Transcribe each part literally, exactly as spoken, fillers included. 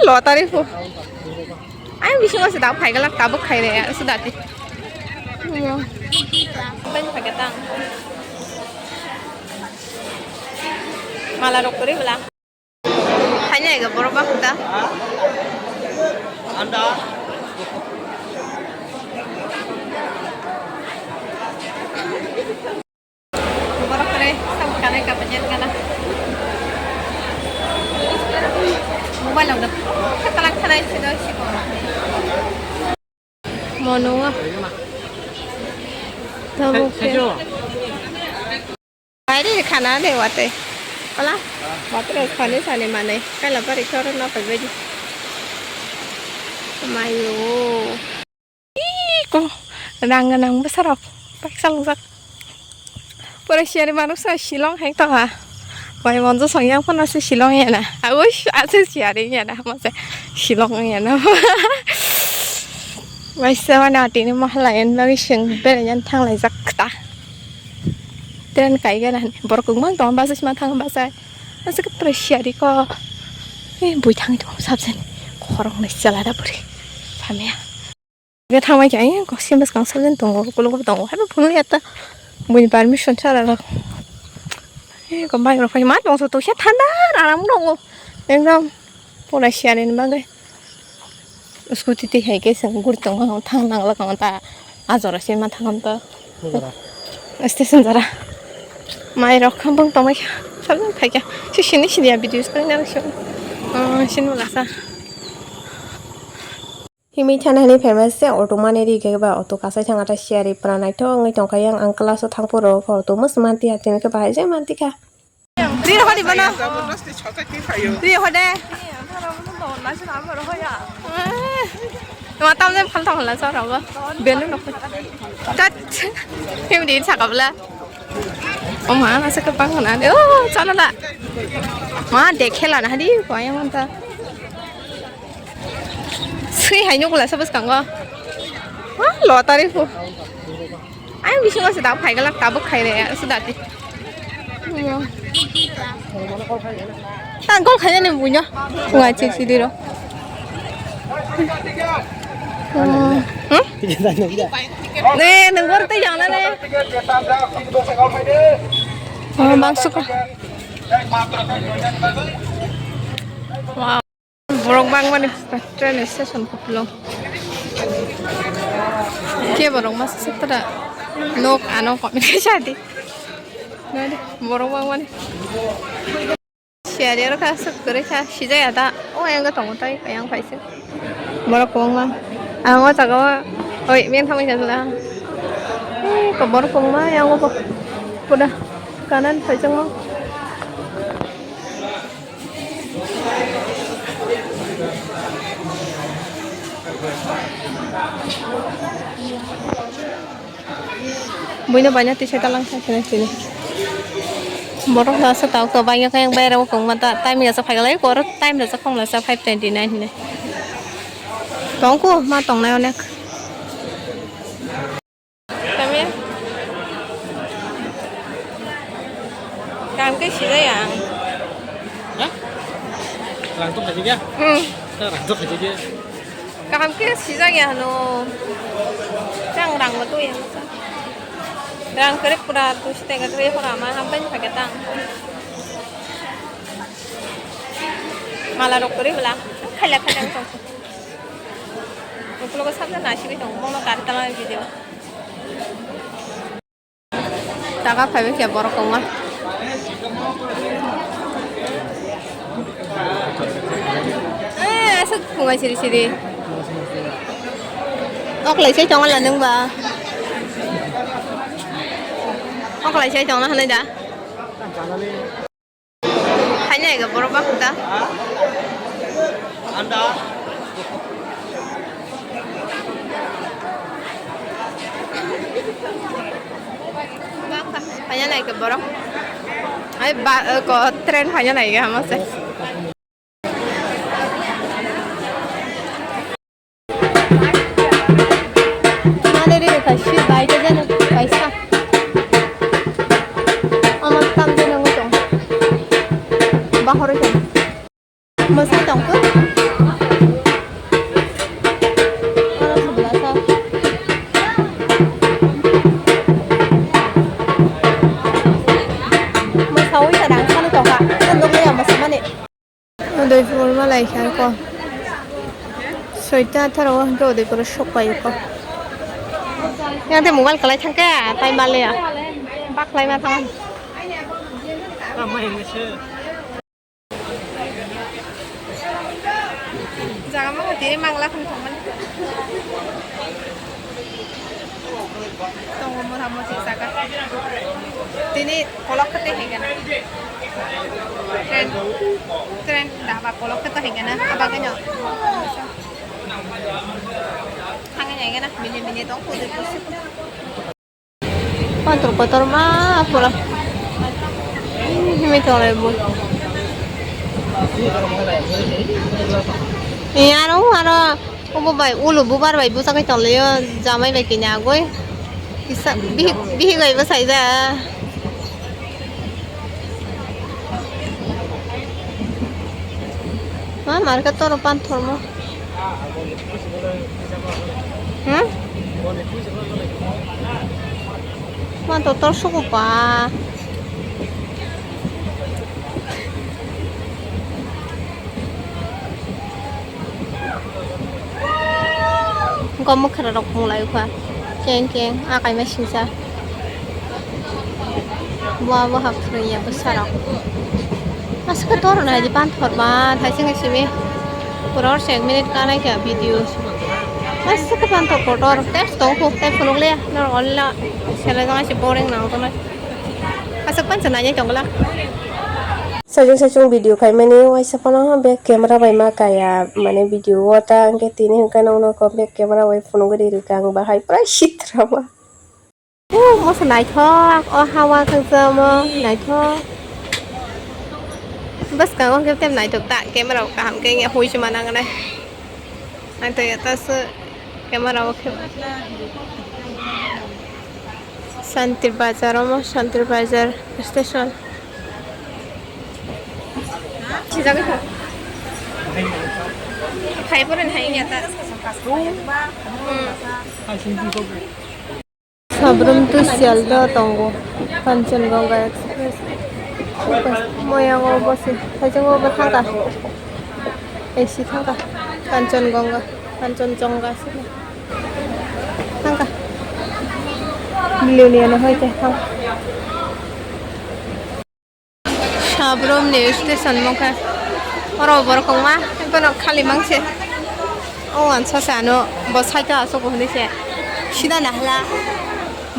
Lottery pho. Ai bisingo se dak phai galak tabuk khai re su dati. Pen phai tang. Mala rok kori bela. Hai nai ga borok ba khuta. Anda. Borok kore sab kanai ka pajen kana. Mobile lo da. Khatalak khanai sino siko. Mono wa. Tamo ke. Hai ri khana de wate. Pala. Wate khani sani mane. Kala bari choro na pai bedi. Mayo. Ih, ko rang ganang bwsarok paisa lungjak. Pura siyari manuk sa Shillong hai tongha. Bai monjo songyang phano se Shillong yana. Agoi ase siyari yana mo se Shillong yana. Bai se wani atini mahla yan bagwi seng bere yan thang lai jak kta. Train kai gana borok kwbang tong bus ma thang bus ai. Ase ke pura siyari ko. Eh bui thang tong sabsen. Khorok nai chala da buri. Samya. Ge thangbai khe, ayang kok sim bwskang salin tongo, ukulok bo tongo, haibo phunukya ta buini permission chara rok. Eh, kok bike rok phai ma tongso tongsa thanda aram tongo, ekdom pura siyani bagwi. Scooty twi hai khe chwng guri tongo, thang nangla kong ta, ah jora se ma thangam ta. Station jora. Mai rok kha bwng tongbai kha, salin phai kha, se sini sini ya video screen nang se, ah, sini wala sa. Himwi thana hinwi phaima se auto mani ri khe ba auto kasai thang ata siyari pura naithok wngwi tongkha yang ang class o thang phuru auto mos manti ya tini khe bahai se manti kha. Ri rw hodi bono. Ri rw hode. Ma tam jai phal thang la sa rogo. Belu nok. Tat. Himdi saka bla. O ma na se ka bang na. O chala la. Ma dekhe la na di ko ayang ta. Swi hai nukla sa bwskango. Ha, lottery pho. Ai bisingo se dak phai galak tabuk khai re su dati. Ta gol khai ne buino. Phunga chi chi diro. Hmm? Ne nang gor te jang na ne. Oh, bang suka. Wow. Borok bangmani train station kupulung. Ke borok masa setra nok ano kok ni sadi. Nadi borok bangmani. Siari aro ka suk kore ka sijaya da. O yang tongo tai yang paise. Borok bangma. Ang o jaga o oi men thamai jagla. Ko borok bangma yang o puda kanan paisang mo. Buino baina tisa talang sa sini sini. Borok na sa tau ko baina kaya bayar ko mata time ya sa phai galai ko time ya sa kong la sa five twenty nine ne. Tongku ma tongnai onek. Kami. Kaham khe sijak ya ang. Ha? Rang tok khaji ya? Hmm. Rang tok khaji ya? Kaham khe sijak ya hano. Chang rang bo tu ya. Rang kare pura tu site ga tu ya pura ma ham pen pakai tang. Mala rok kare bela. Khaila khaila tong. Ukulogo sabjak nai sibui tongo, bono gari tala video. Taka phaibai khe borok kongma. Eh, aswk phungai siri siri. Ok lai sai tongo la nwng ba. Ok lai sai tongo la hwnwi da. Haino ega borok ba khuta. Haino naikhe borok. Ai ba, eh, ko train haino naikhe hamase. Mane ri kaisa bai ta jani kaisa. Ama tam jani ngu tong. Bahar tong. Masa tong ko. Udaipur ma lai kha ko. Soita atharo o hwnkhe Udaipur o sok pai ko. Yang tei mobile kwlai thangkhe tai maliya. Baklai ma thang. Jaga ma tini mangla khum thangmani. Tongo mota moti jaga. Tini kolok khe tei hai gana. Train, train daba kolok khe tei hai gana. Aba gana. Thangwi nai gana. Mili mili tong kudui kusi. Pantor kotor ma pura. Himi tolai bo. Ni aro, aro, obo bai, ulo bubar bai bwsakhe tonglaio, jamai bai kini agoi. Kisa, bihik, bihik bai bwsai ja. Ma market toro panthor mo. Hmm? Ma to tor suku pa. Gomuk khera rok phunglai kha. Keng keng, a kaima singsa. Bo abo hap phwrwngya bwsarok. Aswk tor nai di panthor ba, thaising simi. Pura or sek minute kanai kha video. Aswk panthor kotor. Tei tong kho, tei phunuk le. Nor online sele jang se boring nang tonai. Aswk pansa nai tong la. Sajung sajung video khaimani waisa phano back camera bai ma kaya, mane video o ta hwnkhe tini hwnkhe nokno back camera bai phunugwi rwkha ang bahai pura sitra ma. Oh, moso naithok, o hawa khakjamo naithok. Bwskango hwnkhe tei naithok ta, camera o kaham khe wngya hui se mana nganai. Naithok ya ta se camera o khe. Shantir Bazar, omo Shantir Bazar station. Sijagwi thok. Khai pore hai wngya ta. Hmm. Sabrum to Sialdo tongo, Kanchangonga Express. Moyango bosi, thaichungo bo thangka. A C thangka, Kanchangonga, Kanchanjunga sini. Thangka. Billionaire no hoite thang. Sabrum ni station mokhe. Oro borok wngma, bono khali mangse. O wansa se ano bo side o asuk hinui se. Sida nahla.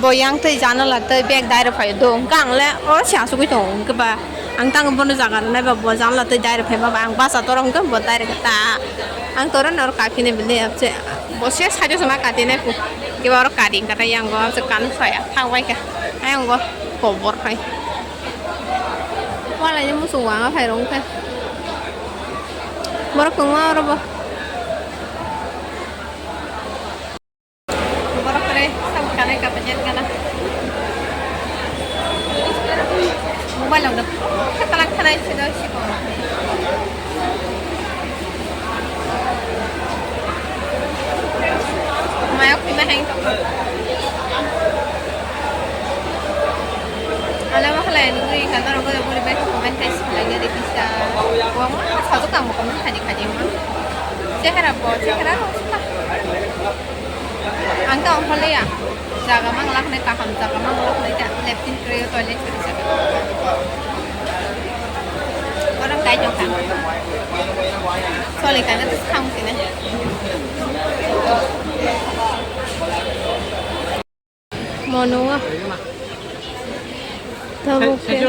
Bo yang tei janala tei bag dai rok phai do. Hwnkhe ang le oro se asugui tongo. Hwnkhe ba ang tang bono jaga rwnai ba bo janala tei dai rok phai ba ang basa toro hwnkhe bo dai rok ta. Ang toro noro kakine bini abse. Bo se side o se ma katinai pu. Hwnkhe ba oro kari hwnkhe ta yang go abse kan saya. Thang bai kha. Ayang go kobor hai. Walai ni muchung wng phai rong khe. Borok kwbangma oro bo. Borok kwrwi sabo kanai ka pajet gana. Mobile rok da. Khatalak khanai sino siko. Mayok khima heng tong. Ano ma khalai nugui ka norok gori bori bai comment kai si khalai gari pisa. Wang ma sajak ang comment khaji khaji ma. Chehara bo chehara rok sita. Ang ta ongkha leya. Jaga mang laknai kaham jaga mang laknai ta latrine kwrwi toilet kwrwi sa. Orang kai jong kha. Soli kanya tu kham sini. Mono. Tamo khe.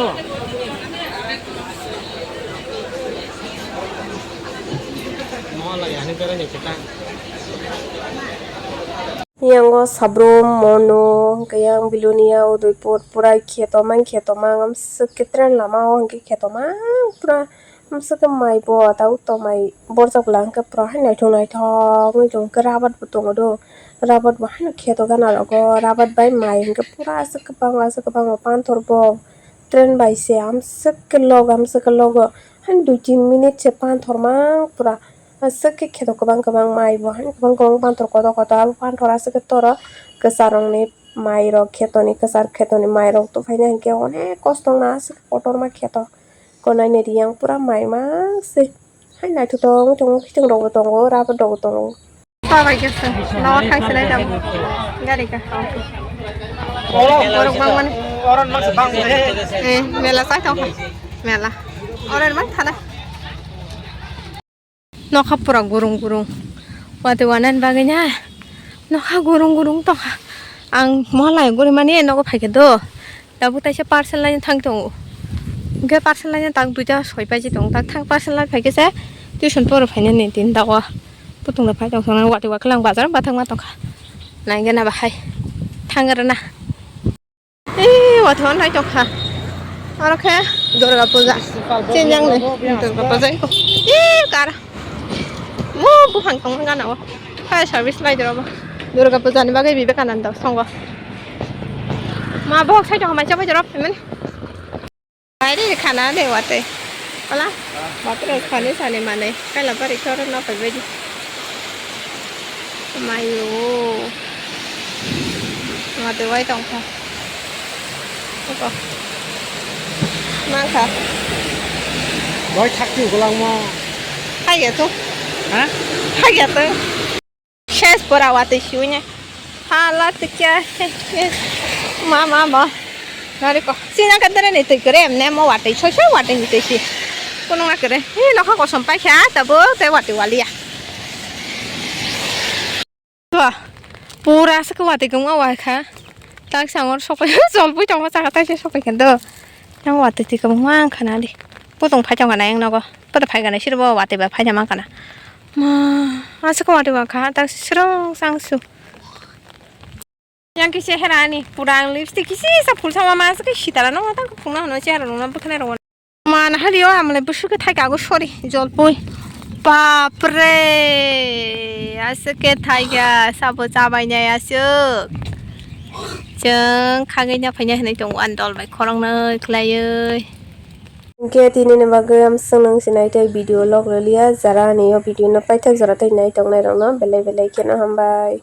Yango Sabrum, Mono, hwnkhe yang Bilonia, Udaipur, pura kheto mang, kheto mang, amswk khe train lama o hwnkhe kheto mang pura. Amswk khe mai bo tabuk tongmai borjak bwla hwnkhe pura hai naithok naithok wngwi tongo, hwnkhe rabat bo tongo do, rabat bo haino kheto gana rogo, rabat bai mai hwnkhe pura aswk kwbangma aswk kwbangma panthor bo train bai se amswk khe log amswk khe logo haino dui tin minute se panthor mang pura aswk khe kheto kwbang kwbang mai bo haino kwbang kwbang panthor kotor kotor abo panthor aswk khe toro kwchar rokni mai rok khetoni kwchar khetoni mai rok tubuphaina hinkhe onek kosto wngna aswk kotorma kheto. Konai ni riyang pura mai mang se. Hai naithotok wng tongo, khiching rokbo tongo, rubber rokbo tongo. Sabai khe chwng nogo thang sinai tongo. Gari ka. Borok bangmani. Eh, mela chai tongkha. Mela. Oro man thana. Nokha pura gurung gurung. Watwi wanani bagwi na. Nokha gurung gurung tongkha. Ang mohalai guri mani nogo phaikhe do. Tabuk taisa parcel laina thang tongo. Hwnkhe parcel laina tak duita soi baji tongo. Tak thang parcel lai phaikhe se tuition poro phainani tin dago. Putung rok phai tong thang watwi wakhe lang bazar bathang ma tongkha. Naigena bahai. Thang rwna. Ee, watwi nai tongkha. Oro khe Durga Puja. Chenjang ni Durga Puja iko. Ee, kar. Mo buphang tong gana o. Fire service lai doro bo. Durga Puja ni bagwi Vivekananda songo. Ma bohok sai tongkha mai chabai doro phaimani. Aire khana de wate. Ala. Wate khani sani mane. Kaila bari choro no pai bedi. Mayo. Wate wai tongkha. Oko. Mangkha. Boi thakti ukolangmo. Haiya to. Ha? Haiya to. Ses pora watwi siwine. Hala tikya. Ma, ma, ma. Nari ko. Sina kadere ni twi kere emne mo watwi soi soi watwi ni twi si. Kono ma kere. Hi nokha kosom paikha tabo te watwi waliya. Ba. Pura se ko watwi kong wa kha. Tak sangor sopai jol pui tong saka tai se sopai khen do. Yang watwi twi kong ma khana di. Potong phai tong na yang nogo. Poto phai gana sir bo watwi ba phai ma khana. Ma, aswk watwi ba kha, tak srwng chang su. Yang khe chehera ani pura ang lipstick kisi sa phul sama ma aswk sitara no ta phungna hano chehera no bwkhwnai ro. Ma na hali o amle busu khe thai kago sorry jolpui. Bapre, aswk khe thai ga sabo chabai nai aswk. Chwng khagwi na phaina hinwi tongo ani dol bai khoroknwi khwlaiwi. Hwnkhe tini ni bagwi amswk nung sinai tei video log rwliya, jara ani o video no paithak jora tei nai tongnai rok no belai belai kheno hambai.